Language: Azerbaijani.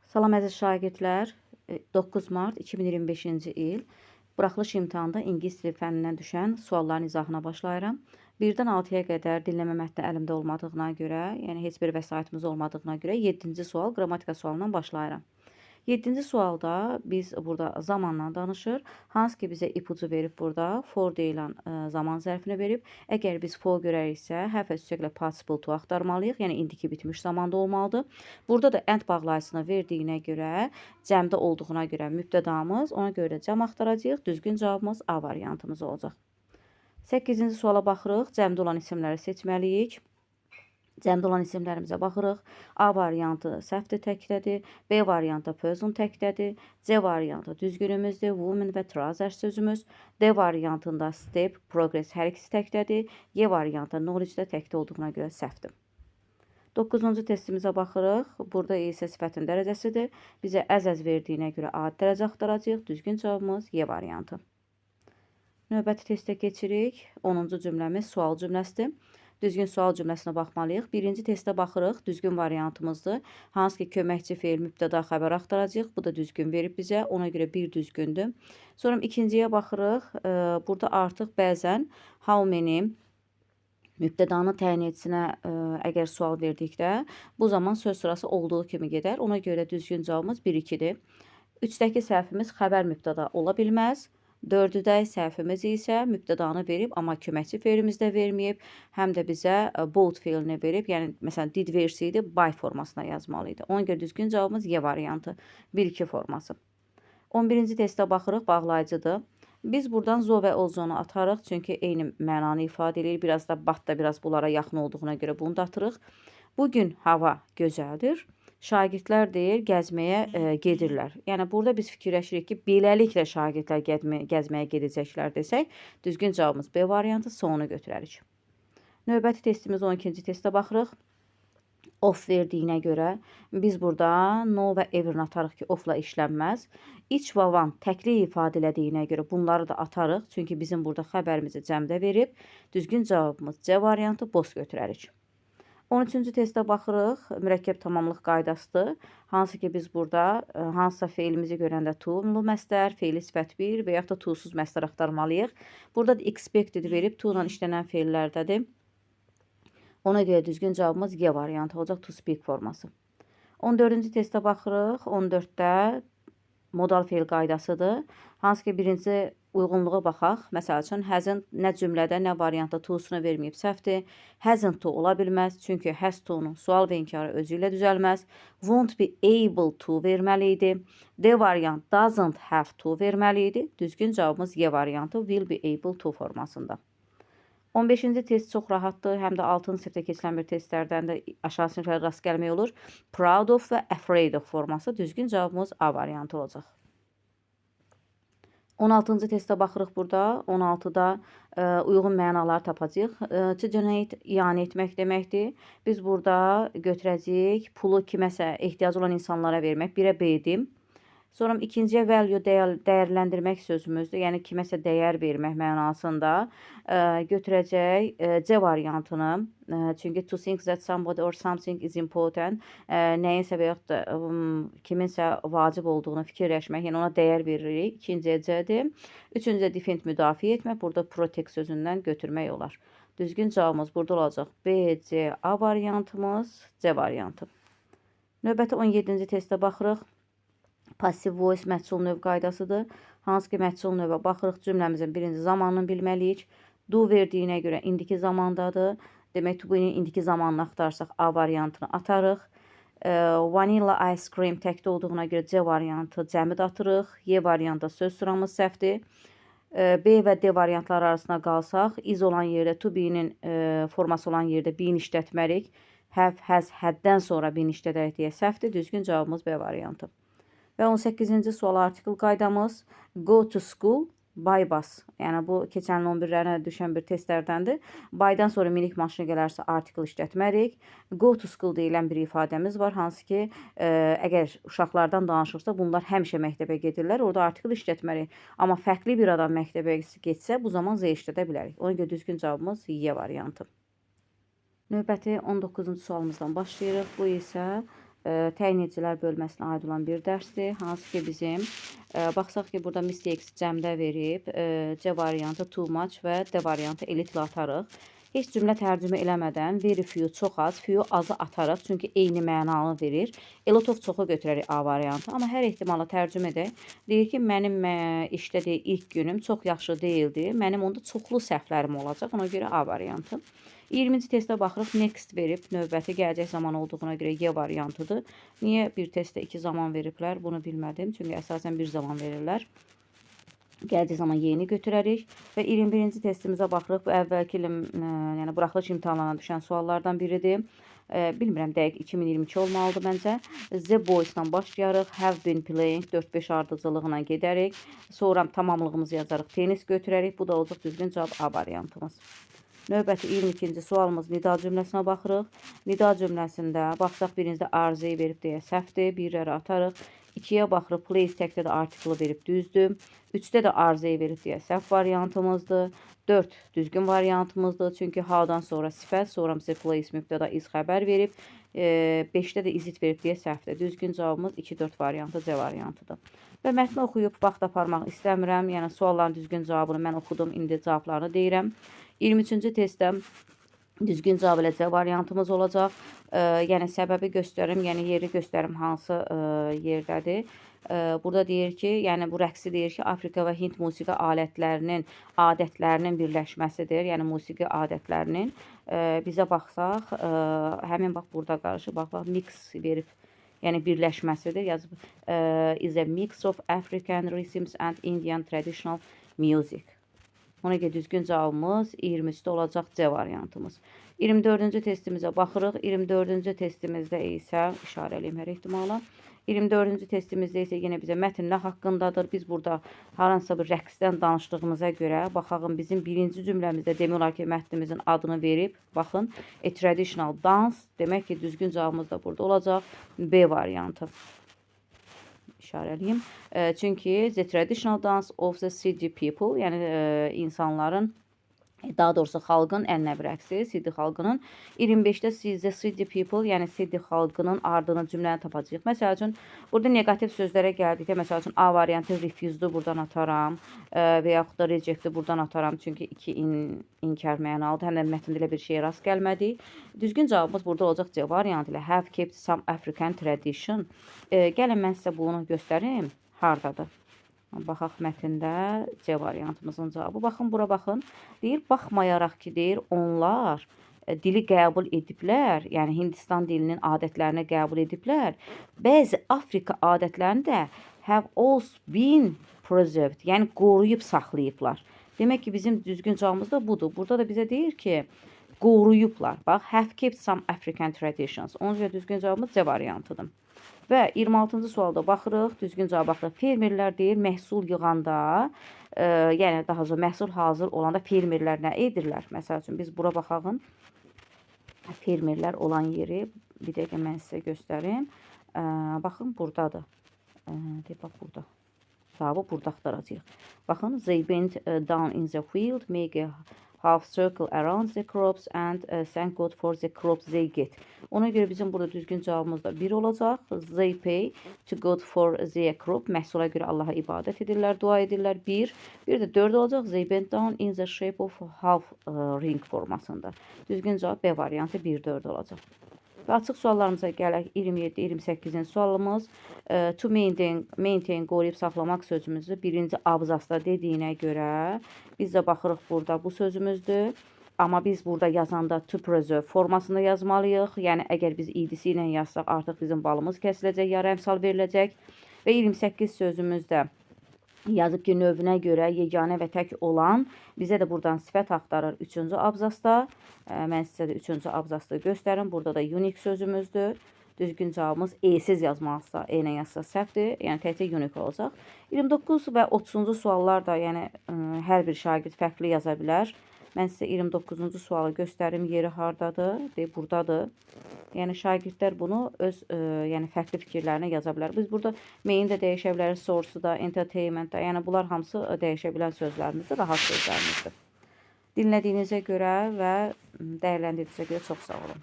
Salam əziz şagirdlər. 9 mart 2025-ci il buraxılış imtahanında ingilis dili fənnindən düşən sualların izahına başlayıram. 1-dən 6-ya qədər dinləmə mətni əlimdə olmadığına görə, yəni heç bir vəsaitimiz olmadığına görə 7-ci sual qrammatika sualından başlayıram. 7-ci sualda biz burada zamanla danışır. Hansı ki bizə ipucu verib burada for deyilən zaman zərfini verib. Əgər biz for görəriksə, have və üstəgələ participle to axtarmalıyıq. Yəni indiki bitmiş zamanda olmalıdır. Burada da and bağlayıcısını verdiyinə görə, cəmdə olduğuna görə mübtədamız, ona görə də cəm axtaracağıq. Düzgün cavabımız A variantımız olacaq. 8-ci suala baxırıq. Cəmdə olan isimləri seçməliyik. Cəmdə olan isimlərimizə baxırıq. A variantı səhvdir, təkdədir. B variantı person təkdədir. C variantı düzgünümüzdür. Woman və trouser sözümüz. D variantında step, progress hər ikisi təkdədir. Y variantı knowledge də təkdə olduğuna görə səhvdir. 9-cu testimizə baxırıq. Burada isə sifətin dərəcəsidir. Bizə as verdiyinə görə A dərəcə axtaracağıq. Düzgün cavabımız Y variantı. Növbəti testə keçirik. 10-cu cümləmiz sual cümləsidir. Düzgün sual cümləsinə baxmalıyıq. Birinci testə baxırıq. Düzgün variantımızdır. Hansı ki köməkçi feil, mübtəda, xəbər axtaracağıq. Bu da düzgün verib bizə. Ona görə bir düzgündür. Sonra ikinciyə baxırıq. Burada artıq bəzən how many mübtədanın təyin edicinə əgər sual verdikdə, bu zaman söz sırası olduğu kimi gedər. Ona görə düzgün cavabımız 1-2-dir. 3-dəki səhvimiz xəbər mübtəda ola bilməz. 4-də səhvimiz isə mübtədanı verib, amma köməkçi feilimiz də verməyib, həm də bizə bought feilini verib. Yəni məsələn did versəydi buy formasına yazmalı idi. Ona görə düzgün cavabımız Y variantı, 1-2 forması. 11-ci testə baxırıq, bağlayıcıdır. Biz buradan though və although'nu atarıq, çünki eyni mənanı ifadə edir. Biraz da but da biraz bunlara yaxın olduğuna görə bunu da atırıq. Bugün hava gözəldir. Şagirdlər deyir, gəzməyə gedirlər. Yəni burada biz fikirləşirik ki, beləliklə şagirdlər gəzməyə gedəcəklər desək, düzgün cavabımız B variantı, so'nu götürərik. Növbəti testimiz 12-ci testə baxırıq. Of verdiyinə görə biz burada no və ever'ni atarıq ki, of'la işlənməz. Each və one təkli ifadə elədiyinə görə bunları da atarıq. Çünki bizim burada xəbərimizi cəmdə verib. Düzgün cavabımız C variantı, both götürərik. 13-cü testə baxırıq. Mürəkkəb tamamlıq qaydasıdır. Hansı ki biz burada hansısa feilimizi görəndə to'lu məstər, feili sifət 1 və yaxud da to'suz məstər axtarmalıyıq. Burada da expected verib to ilə işlənən feillərdədir. Ona görə düzgün cavabımız G variantı olacaq, to speak forması. 14-cü testə baxırıq. 14-də modal feil qaydasıdır. Hansı ki birinci uyğunluğa baxaq. Məsəl üçün hasn't nə cümlədə, nə variantda to'sunu verməyib, səhvdir. Hasn't to ola bilməz. Çünki has to'nun sual və inkarı özü ilə düzəlməz. Won't be able to verməli idi. D variant doesn't have to verməli idi. Düzgün cavabımız Y variantı, will be able to formasında. 15-ci test çox rahatdır. Həm də 6-cı sinifdə keçilən bir testlərdən də aşağı siniflərdə rast gəlmək olur. Proud of və afraid of forması. Düzgün cavabımız A variantı olacaq. 16-cı testə baxırıq burada. 16-da uyğun mənalar tapacağıq. To donate ianə etmək deməkdir. Biz burada götürəcəyik pulu kiməsə ehtiyacı olan insanlara vermək. 1-ə B-dir. Sonra ikinciyə value dəyərləndirmək sözümüzdür. Yəni kiməsə dəyər vermək mənasında götürəcək C variantını. Çünki to think that somebody or something is important, nəyinsə və yaxud da kiminsə vacib olduğunu fikirləşmək, yəni ona dəyər veririk. İkinciyə C-dir. Üçüncüdə defend müdafiə etmək. Burada protect sözündən götürmək olar. Düzgün cavabımız burada olacaq. B, C, A variantımız, C variantı. Növbəti 17-ci testə baxırıq. Passive voice məhsul növ qaydasıdır. Hansı ki məhsul növə baxırıq, cümləmizin birinci zamanını bilməliyik. Do verdiyinə görə indiki zamandadır. Demək to be-nin indiki zamanını axtarsaq A variantını atarıq. Vanilla ice cream təkdə olduğuna görə C variantı cəmi də atırıq. Y variantda söz sıramız səhvdir. B və D variantları arasında qalsaq, is olan yerdə to be-nin forması olan yerdə be-ni işlətmərik. Have, has, haddən sonra be-ni işlədərək deyə səhvdir. Düzgün cavabımız B variantı. Və 18-ci sual article qaydamız go to school by bus. Yəni bu keçən il 11-lərinə düşən bir testlərdəndir. By'dan sonra minik maşını gələrsə article işlətmərik. Go to school deyilən bir ifadəmiz var, hansı ki, əgər uşaqlardan danışırsa, bunlar həmişə məktəbə gedirlər. Orada article işlətmərik. Amma fərqli bir adam məktəbə getsə, bu zaman the işlədə bilərik. Ona görə düzgün cavabımız Y variantı. Növbəti 19-cu sualımızdan başlayırıq. Bu isə Təyin edicilər bölməsinə aid olan bir dərsdir. Hansı ki bizim baxsaq ki, burada mistakes cəmdə verib, C variantı too much və D variantı a little atarıq. Heç cümlə tərcümə eləmədən very few çox az, few azı atarıq, çünki eyni mənanı verir. A lot of çoxu götürərik A variantı, amma hər ehtimala tərcümə edək. Deyir ki, mənim işdə deyir, ilk günüm çox yaxşı deyildi. Mənim onda çoxlu səhvlərim olacaq. Ona görə A variantı. 20-ci testə baxırıq. Next verib, növbəti gələcək zaman olduğuna görə Y variantıdır. Niyə bir testdə iki zaman veriblər, bunu bilmədim. Çünki əsasən bir zaman verirlər. Gələcək zaman Y-ni götürərik və 21-ci testimizə baxırıq. Bu əvvəlki ilin, yəni buraxılış imtahanlarına düşən suallardan biridir. Bilmirəm dəqiq 2022 olmalıdır məncə. The Boys-la başlayarıq. Have been playing 4-5 ardıcılığına gedərik. Sonra tamamlığımızı yazarıq. Tenis götürərik. Bu da olacaq düzgün cavab A variantımız. Növbəti 22-ci sualımız nida cümləsinə baxırıq. Nida cümləsində baxsaq birincidə arızayı verib deyə səhvdir. Birləri atarıq. 2-yə baxırıq. Plays təkdə də artiklı verib düzdür. 3-də də arızayı verib deyə səhv variantımızdır. 4 düzgün variantımızdır. Çünki how-dan sonra sifət, sonra isə plays mübtəda is xəbər verib. 5-də də is it verib deyə səhvdir. Düzgün cavabımız 2-4 variantı C variantıdır. Və mətni oxuyub vaxt aparmaq istəmirəm. Yəni sualların düzgün cavabını mən oxudum, indi cavablarını deyirəm. 23-cü testdə düzgün cavab ilə C variantımız olacaq. Yəni səbəbi göstərim, yəni yeri göstərim hansı yerdədir. Burada deyir ki, yəni bu rəqsi deyir ki, Afrika və Hind musiqi alətlərinin adətlərinin birləşməsidir. Yəni musiqi adətlərinin. Bizə baxsaq, həmin bax burada qarışır. Bax, bax mix verib, yəni birləşməsidir. Yazıb is a mix of African rhythms and Indian traditional music. Ona görə düzgün cavabımız 23-də olacaq C variantımız. 24-cü testimizə baxırıq. 24-cü testimizdə isə işarə eləyim hər ehtimala. 24-cü testimizdə isə yenə bizə mətn nə haqqındadır? Biz burada hansısa bir rəqsdən danışdığımıza görə baxağım bizim birinci cümləmizdə demək olar ki, mətnimizin adını verib. Baxın, a traditional dance. Demək ki, düzgün cavabımız da burada olacaq. B variantı işarələyim. Çünki the traditional dance of the Siddi people, yəni insanların, daha doğrusu xalqın ənənəvi rəqsi, Siddi xalqının. 25-də the Siddi people, yəni Siddi xalqının ardını cümləni tapacağıq. Məsəl üçün, burada neqativ sözlərə gəldikdə, məsəl üçün, A variantı refused-u buradan ataram və yaxud da reject-i buradan ataram. Çünki iki inkar mənalıdır. Həm də mətndə elə bir şeyə rast gəlmədik. Düzgün cavabımız burada olacaq C variantı ilə have kept some African tradition. Gəlin mən sizə bunu göstərim. Hardadır? Baxaq mətndə C variantımızın cavabı. Baxın, bura baxın. Deyir, baxmayaraq ki, deyir, onlar dili qəbul ediblər, yəni Hindistan dilinin adətlərini qəbul ediblər. Bəzi Afrika adətlərini də have also been preserved, yəni qoruyub saxlayıblar. Demək ki, bizim düzgün cavabımız da budur. Burada da bizə deyir ki, qoruyublar. Bax, have kept some African traditions. Ona görə düzgün cavabımız C variantıdır. Və 26-cı sualda baxırıq, düzgün cavab baxırıq. Fermerlər deyir, məhsul yığanda, yəni daha sonra məhsul hazır olanda fermerlər nə edirlər? Məsəl üçün, biz bura baxağın. Fermerlər olan yeri bir dəqiqə mən sizə göstərim. Baxın, buradadır. Deyib, bax, burada. Cavabı burada axtaracağıq. Baxın, they bend down in the field, make a half circle around the crops and thank God for the crops they get. Ona görə bizim burada düzgün cavabımız da 1 olacaq. They pray to God for their crop. Məhsula görə Allaha ibadət edirlər, dua edirlər. 1. Bir də 4 olacaq. They bend down in the shape of half ring formasında. Düzgün cavab B variantı 1-4 olacaq. Və açıq suallarımıza gələk. 27-28-ci sualımız. To maintain qoruyub saxlamaq sözümüzü birinci abzasda dediyinə görə biz də baxırıq burada bu sözümüzdür. Amma biz burada yazanda to preserve formasında yazmalıyıq. Yəni əgər biz ed-si ilə yazsaq artıq bizim balımız kəsiləcək, yarı əmsal veriləcək. Və 28 sözümüzdə yazıb ki, növünə görə yeganə və tək olan, bizə də buradan sifət axtarır 3-cü abzasda. Mən sizə də 3-cü abzasda göstərim. Burada da unique sözümüzdür. Düzgün cavabımız E-siz yazmalısa, E ilə yazsa səhvdir. Yəni təkcə unique olacaq. 29 və 30-cu suallar da, yəni hər bir şagird fərqli yaza bilər. Mən sizə 29-cu sualı göstərim. Yeri hardadır? Deyir, buradadır. Yəni şagirdlər bunu öz yəni fərqli fikirlərinə yaza bilər. Biz burada main də dəyişə bilərik, source-u da, entertainment də. Yəni bunlar hamısı dəyişə bilən sözlərimizdir, rahat sözlərimizdir. Dinlədiyinizə görə və dəyərləndirdiyinizə görə çox sağ olun.